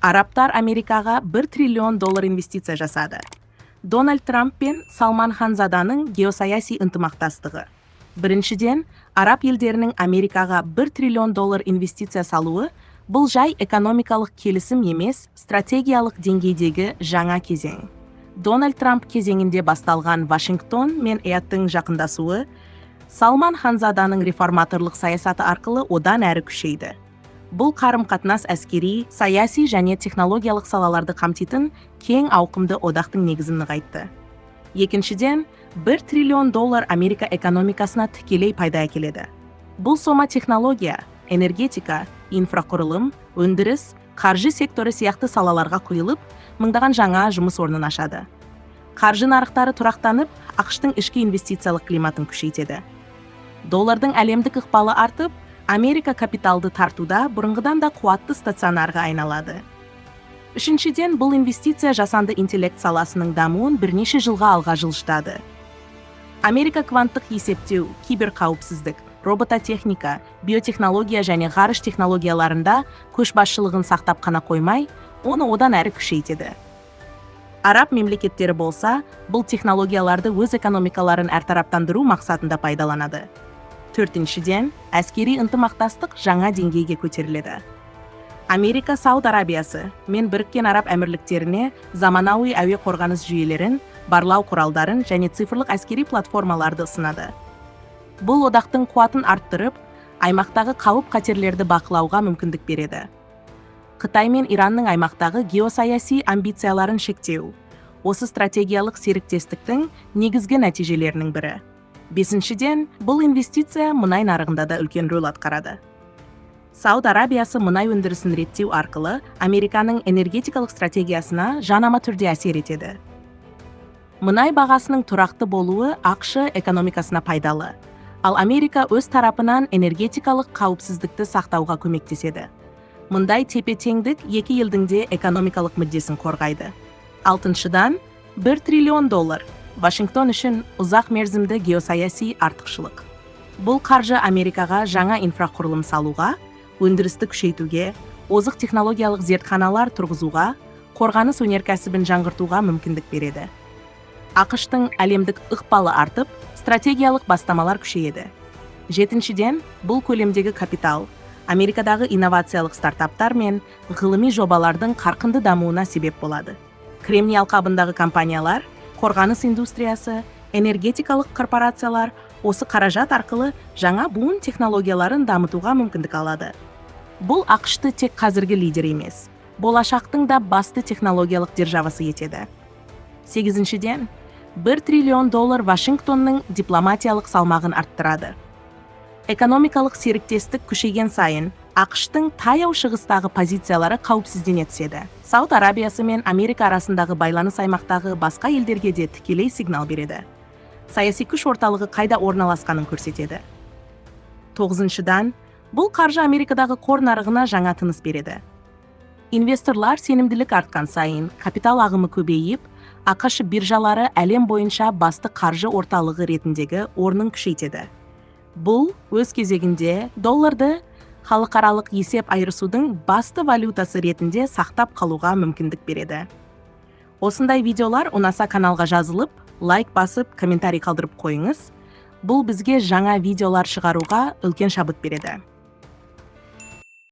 Арабтар Америкаға 1 триллион доллар инвестиция жасады. Дональд Трамп пен Салман Ханзаданың геосаяси ынтымақтастығы. Біріншіден, араб елдерінің Америкаға 1 триллион доллар инвестиция салуы бұл жай экономикалық келісім емес, стратегиялық деңгейдегі жаңа кезең. Дональд Трамп кезеңінде басталған Вашингтон мен Риядтың жақындасуы Салман Ханзаданың реформаторлық саясаты арқылы одан әрі күшейді. Бұл қарым-қатынас әскери, саяси және технологиялық салаларды қамтитын кең ауқымды одақтың негізін нығайтты. Екіншіден, 1 триллион доллар Америка экономикасына тікелей пайда әкеледі. Бұл сома технология, энергетика, инфрақұрылым, өндіріс, қаржы секторы сияқты салаларға құйылып, мыңдаған жаңа жұмыс орнын ашады. Қаржы нарықтары тұрақтанып, АҚШ-тың ішкі инвестициялық климатын күшейтеді. Доллардың әлемдік ықпалы артып, Америка капиталды тартуда бұрынғыдан да қуатты стационарға айналады. Үшіншіден, бұл инвестиция жасанды интеллект саласының дамуын бірнеше жылға алға жылжытады. Америка кванттық есептеу, киберқауіпсіздік, робототехника, биотехнология және ғарыш технологияларында көшбасшылығын сақтап қана қоймай, оны одан әрі күшейтеді. Араб мемлекеттері болса, бұл технологияларды өз экономикаларын әртараптандыру мақсатында пайдаланады. Төртіншіден, әскери ынтымақтастық жаңа деңгейге көтеріледі. Америка Сауд Арабиясы мен Біріккен Араб Әмірліктеріне заманауи әуе қорғаныс жүйелерін, барлау құралдарын және цифрлық әскери платформаларды ұсынады. Бұл одақтың қуатын арттырып, аймақтағы қауіп-қатерлерді бақылауға мүмкіндік береді. Қытай мен Иранның аймақтағы геосаяси амбицияларын шектеу осы стратегиялық серіктестіктің негізгі нәтижелерінің бірі. Бесіншіден, бұл инвестиция мұнай нарығында да үлкен рөл атқарады. Сауд Арабиясы мұнай өндірісін реттеу арқылы Американың энергетикалық стратегиясына жанама түрде әсер етеді. Мұнай бағасының тұрақты болуы АҚШ экономикасына пайдалы, ал Америка өз тарапынан энергетикалық қауіпсіздікті сақтауға көмектеседі. Мұндай тепе-теңдік екі елдің де экономикалық мүддесін қорғайды. Алтыншыдан, 1 триллион доллар Вашингтон үшін ұзақ мерзімді геосаяси артықшылық. Бұл қаржы Америкаға жаңа инфрақұрылым салуға, өндірісті күшейтуге, озық технологиялық зертханалар тұрғызуға, қорғаныс өнеркәсібін жаңғыртуға мүмкіндік береді. АҚШ-тың әлемдік ықпалы артып, стратегиялық бастамалар күшейеді. Жетіншіден, бұл көлемдегі капитал Америкадағы инновациялық стартаптар мен ғылыми жобалардың қарқынды дамуына себеп болады. Кремний алқабындағы компаниялар, қорғаныс индустриясы, энергетикалық корпорациялар осы қаражат арқылы жаңа буын технологияларын дамытуға мүмкіндік алады. Бұл АҚШ-ты тек қазіргі лидер емес, болашақтың да басты технологиялық державасы етеді. Сегізіншіден, 1 триллион доллар Вашингтонның дипломатиялық салмағын арттырады. Экономикалық серіктестік күшейген сайын, АҚШ-тың Таяу Шығыстағы позициялары қауіпсіздене түседі. Сауд Арабиясы мен Америка арасындағы байланыс аймақтағы басқа елдерге де тікелей сигнал береді. Саяси күш орталығы қайда орналасқанын көрсетеді. Тоғызыншыдан, бұл қаржы Америкадағы қор нарығына жаңа тыныс береді. Инвесторлар сенімділік артқан сайын, капитал ағымы көбейіп, АҚШ биржалары әлем бойынша басты қаржы орталығы ретіндегі орнын күшейтеді. Бұл өз кезегінде долларды халықаралық есеп айырысудың басты валютасы ретінде сақтап қалуға мүмкіндік береді. Осындай видеолар ұнаса, каналға жазылып, лайк басып, комментарий қалдырып қойыңыз. Бұл бізге жаңа видеолар шығаруға үлкен шабыт береді.